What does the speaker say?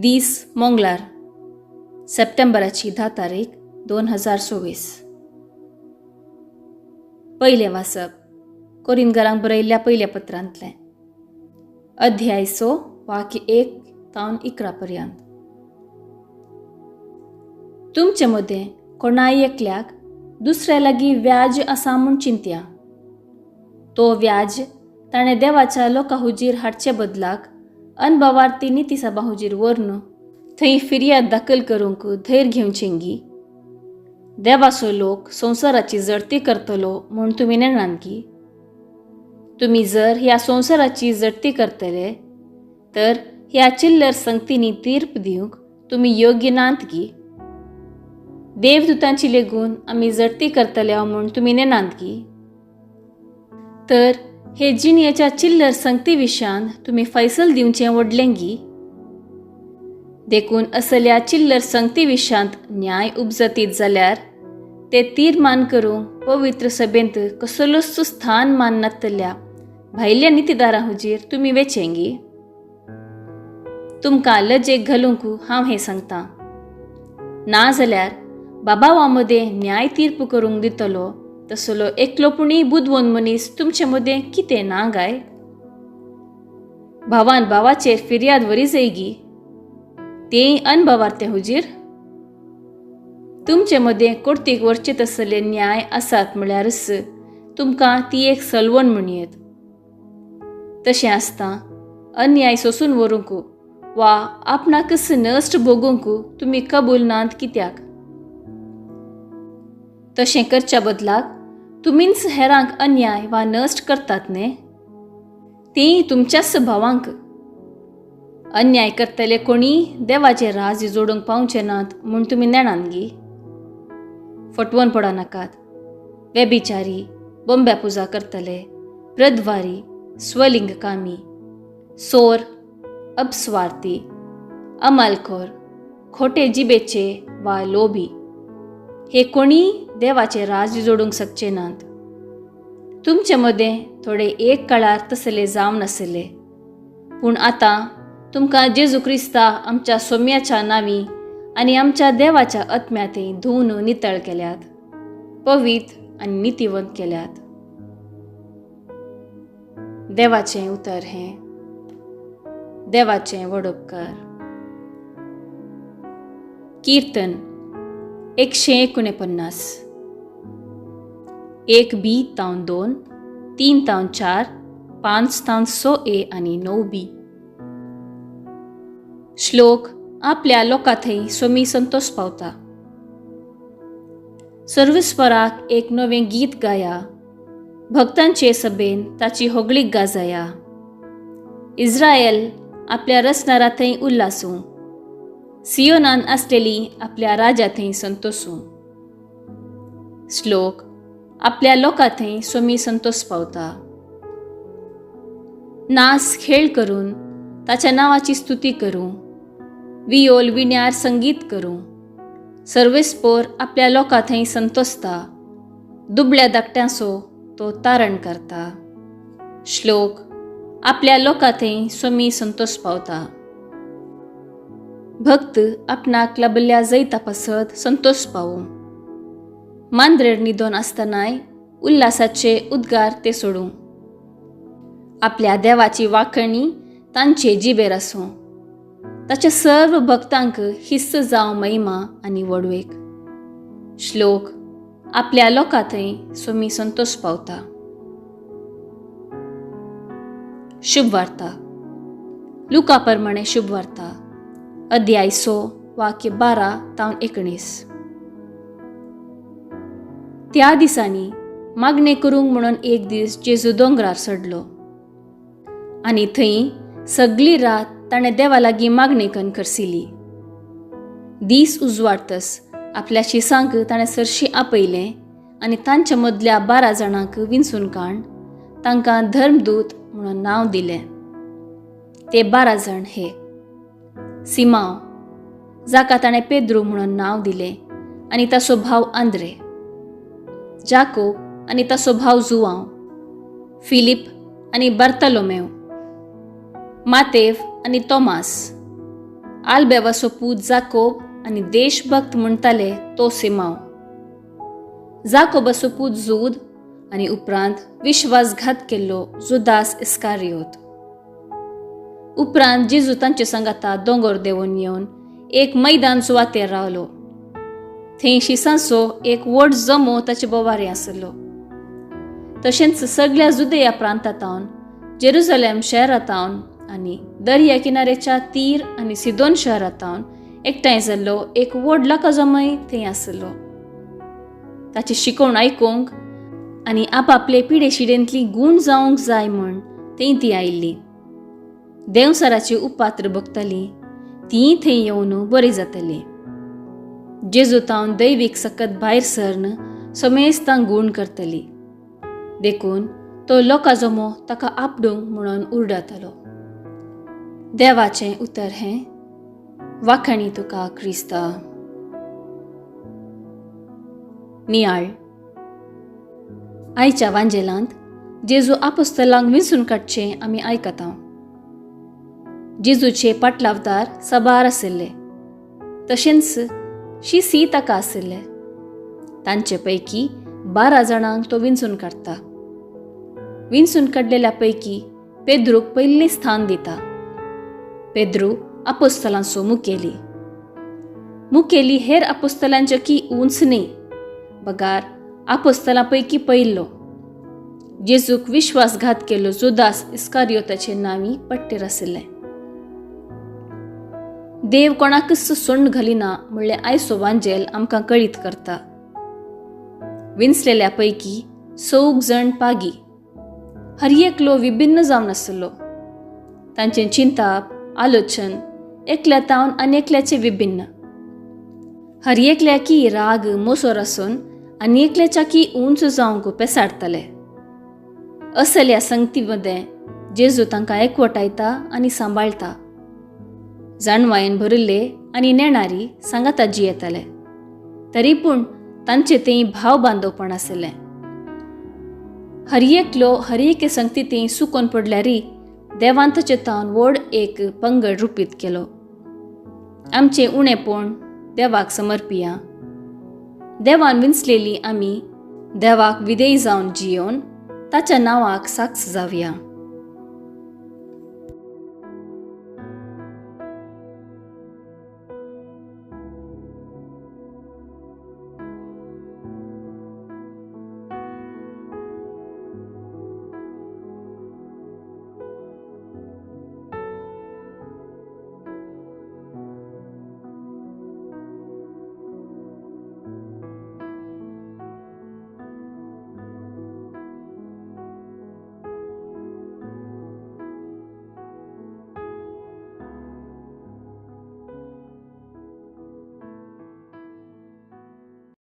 दीस मंगळार, सप्टेंबराची 10 तारीख 2024. पयलें वाचप कोरिंदगरांक बरयल्ल्या पयल्या पत्रांतलें, अध्याय 6 वाक्य 1 तावन 11 पर्यंत. तुमचे मदें कोणाय एकल्याक दुसऱ्या लागीं व्याज आसा म्हूण चिंतया. तो व्याज ताणें देवाच्या लोकां हुजीर हाडचे बदलाक अनभवार्थी नितीसाबा हुजीर व्हरून थंय फिर्याद दाखल करूंक धैर्य घेवचेंगी. देवाचो लोक संवसाराची जडती करतलो म्हूण तुमी नेणात की? तुमी जर ह्या संवसाराची जडती करतले तर ह्या चिल्लर संगतींनी तीर्प दिवंक तुमी योग्य नात की? देवदूतांची लेगून आमी जडती करतले म्हूण तुमी नेणात की? तर हे जिणयेच्या चिल्लर संगती विशयान तुमी फैसल दिवचें व्हडलेंगी? देखून असल्या चिल्लर संगती विशयांत न्याय उपजतीत जाल्यार ते तीर्मान करूंक पवित्र सभेंत कसलोच स्थान मान नातल्या भायल्या नितीदारां हुजीर तुमी वेचेंगी? तुमकां लजेक घालूंक हांव हें सांगतां. ना जाल्यार बाबावा मदें न्याय तीर्प करूंक दितलो तसलो एकलो पुणी बुदवंत मनीस तुमचे मदें कितें ना गाय? भावान भावाचेर फिर्याद वरी जायगी, तेय अनभवार्ते हुजीर? तुमचे मदें कोर्तीक व्हरचे तसले न्याय आसात म्हळ्यारच तुमकां ती एक सलवण म्हणयेत. तशें आसता अन्याय सोसून व्हरूंक वा आपणाकच नश्ट भोगूंक तुमी कबूल नात कित्याक? तशें करच्या बदलाक तुमीच हेरांक अन्याय वा नश्ट करतात न्ही, तीं तुमच्याच भावांक. अन्याय करतले कोणी देवाचें राज्य जोडूंक पावचे नात म्हूण तुमी नेणात गी? फटवून पडो नाकात. वेबिचारी, बोंब्या पुजा करतले, प्रद्वारी, स्वलिंगकामी, सोर, अपस्वार्थी, अमालखोर, खोटे जिबेचे वा लोभी हे कोणी देवाचें राज्य जोडूंक शकचे नात. तुमचे मदें थोडे एक काळार तसले जावन आसले, पूण आतां तुमकां जेजू क्रिस्ता आमच्या सोम्याच्या नांवी आनी आमच्या देवाच्या आत्म्याथंय धुवन नितळ केल्यात, पवित्र आनी नितीवंत केल्यात. देवाचें उतर हें. देवाचें व्हड उपकार. कीर्तन 149, 1 बी तावन 2, 3 तावन 4, 5 तावन 6 ए आनी 9 बी. श्लोक आपल्या लोकां थंय सोमी संतोष पावता. सर्वस्वराक एक नवें गीत गाया, भक्तांचे सभेन ताची होगळीक गाजाया. इस्रायल आपल्या रचणारा थंय उल्लासूं, सियोनान आसलेली आपल्या राजा थंय संतोसूं. श्लोक आपल्या लोकां थंय सोमी संतोष पावता. नाच खेळ करून ताच्या नांवाची स्तुती करूं, वियोल विण्यार संगीत करूं. सर्वेस्पोर आपल्या लोकां थंय संतोसता, दुबळ्या धाकट्यांचो तो तारण करता. श्लोक आपल्या लोकां थंय सोमी संतोष पावता. भक्त आपणाक लाबिल्ल्या जैता पासत संतोष पावूं. मांद्रेर न्हिदोन आसतनाय उल्हासाचे उद्गार ते सोडूं. आपल्या देवाची वाखणी तांचे जिबेर आसूं. ताच्या सर्व भक्तांक हिस्स जावं महिमा आनी व्हडवेक. श्लोक आपल्या लोकां थंय सोमी संतोष पावता. शुभ वार्ता. लुका प्रमाणे शुभ वार्ता, अध्याय 6 वाक्य 12 तावन 19. त्या दिसांनी मागणें करूंक म्हणून एक दीस जेजू दोंगरार चडलो आनी थंय सगळी रात ताणें देवा लागीं मागणें कन्न खर्सिली. दीस उजवाडतस आपल्या शिसांक ताणें सरशी आपयलें आनी तांच्या मदल्या 12 जाणांक विंचून काण तांकां धर्मदूत म्हणून नांव दिलें. ते 12 जाण हे: सिमांव, जाका ताणें पेद्रू म्हणून नांव दिलें आनी ताचो भाव आंद्रे, जाकोब आनी ताचो भाव जुवांव, फिलीप आनी बार्तलोमेव, मातेव आनी तोमास, आलबेवाचो पूत जाकोब आनी देशभक्त म्हणटाले तो सिमांव, जाकोबाचो पूत जूद आनी उपरांत विश्वासघात केल्लो जुदास इस्कारियोत. उपरांत जेजू तांचे सांगाता दोंगर देंवून येवन एक मैदान सुवातेर रावलो. थंय शिसांचो एक व्हड जमो ताचे बोवारे आसलो. तशेंच सगळ्या जुदया प्रांतांतावन, जेरुजलेम शहरांतावन आनी दर्या किनारेच्या तीर आनी सिदोन शहरांतावन एकठांय जाल्लो एक व्हड लोकांजमोय थंय आसलो. ताची शिकवण आयकूंक आनी आपापले पिडे शिडेंतली गूण जावंक जाय म्हूण थंय ती आयिल्ली. देंवचाराची उपात्र भोगताली तीं थंय येवन बरी जाताली. जेजू तावन दैवीक सकत भायर सरन समेस्तांक गूण करतली. देखून तो लोकां जमो ताका आपडूंक म्हणून उरडातालो. देवाचें उतर हें. वाखाणी तुका क्रिस्ता. नियाळ. आयच्या वांजेलांत जेजू आपोस्तलांक विंचून काडचें आमी आयकता. जेजूचे पाटलावदार साबार आशिल्ले, तशेंच शिसी ताका आशिल्ले. तांचे पैकी 12 जाणांक तो विंचून काडटा. विंचून काडलेल्या पैकी पेद्रूक पयलें स्थान दिता. पेद्रू आपोस्तलांचो मुखेली. मुखेली हेर आपोस्तलांच्या की उंच न्ही, बगार आपोस्तलां पैकी पयलो. जेजूक विश्वासघात केलो जुदास इस्कारियोताचे नांवी पट्टेर आशिल्लें. देव कोणाकच सोंड घालिना म्हणलें आयचो वांजेल आमकां कळीत करता. विंचलेल्या पैकी 4 जण पागी, हर एकलो विभिन्न जावन आसलो. तांचें चिंताप आलोचन एकल्या तावन आनी एकल्याचे विभिन्न. हर एकल्याकी राग मोसोर आसून आनी एकल्याच्या की उंच जावंक पेसाडटले. असल्या संगती मदें जेजू तांकां एकवटायता आनी सांबाळटा. जाणवायेन भरिल्ले आनी नेणारी सांगाता जियेताले, तरी पूण तांचे तें भाव बांदवपण आशिल्लें. हर एकलो हर एके संगती तें सुकोन पडल्यारी देवान ताचे तावन व्हड एक पंगड रुपीत केलो. आमचें उणेपण देवाक समर्पिया. देवान विंचलेली आमी देवाक विधेय जावन जियोवन ताच्या नांवाक साक्ष जावया.